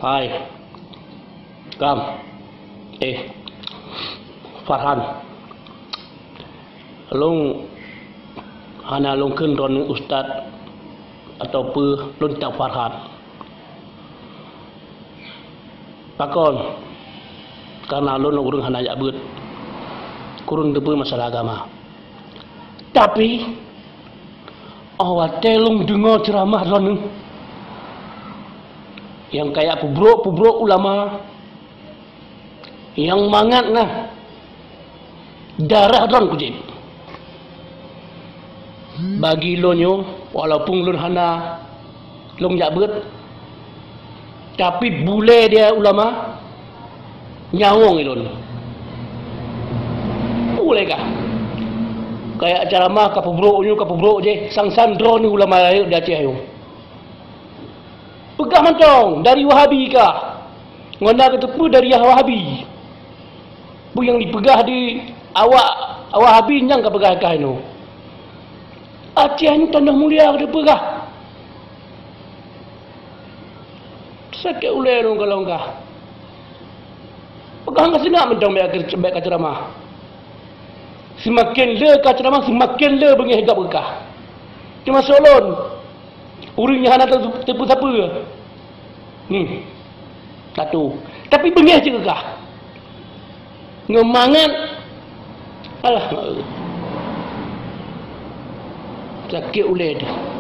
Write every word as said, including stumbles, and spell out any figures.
Hai. Kam. Eh. Farhan. Lôn hana lôn kheun droeneuh ustaz atau peue, lôn cit Farhan. Pakon? Karena lôn ureuëng hana jak beuet. Kureueng teupeue masalah agama. Tapi, óh watée lôn deungoe ceuramah droeneuh nyang kajak peubrok-peubrok ulama, nyang mangat na darah droe kujéb. Bagi lôn nyoe, walaupun lôn hana lôn jak beuet, tapi bulée di ulama nyawöng ilôn. Bulée kah? Kajak ceuramah ka peubrok nyoe, ka peubrok jéh, sang-sang droeneuh ulama rayeuk di Aceh nyoe. Peugah mantong dari Wahabi kah? Ngon na kateupeue dari Wahabi. Peue nyang jipeugah di awak Wahabi nyang kapeugah kah inoe. Aceh nyoe tanoh mulia kateupeue kah? Sakét ulée lôn kalon kah. Peugah ngon seunang mantong bék ka, bék ka ceuramah. Seumaken le ka ceuramah, seumaken le beungéh gob keu kah. Teuma soe lôn, ureuëng nyang hana teu-, teupeu sapeue. Nih, satu. Tapi beungéh cit keu kah. Ngon mangat. Alah, sakét ulée teuh.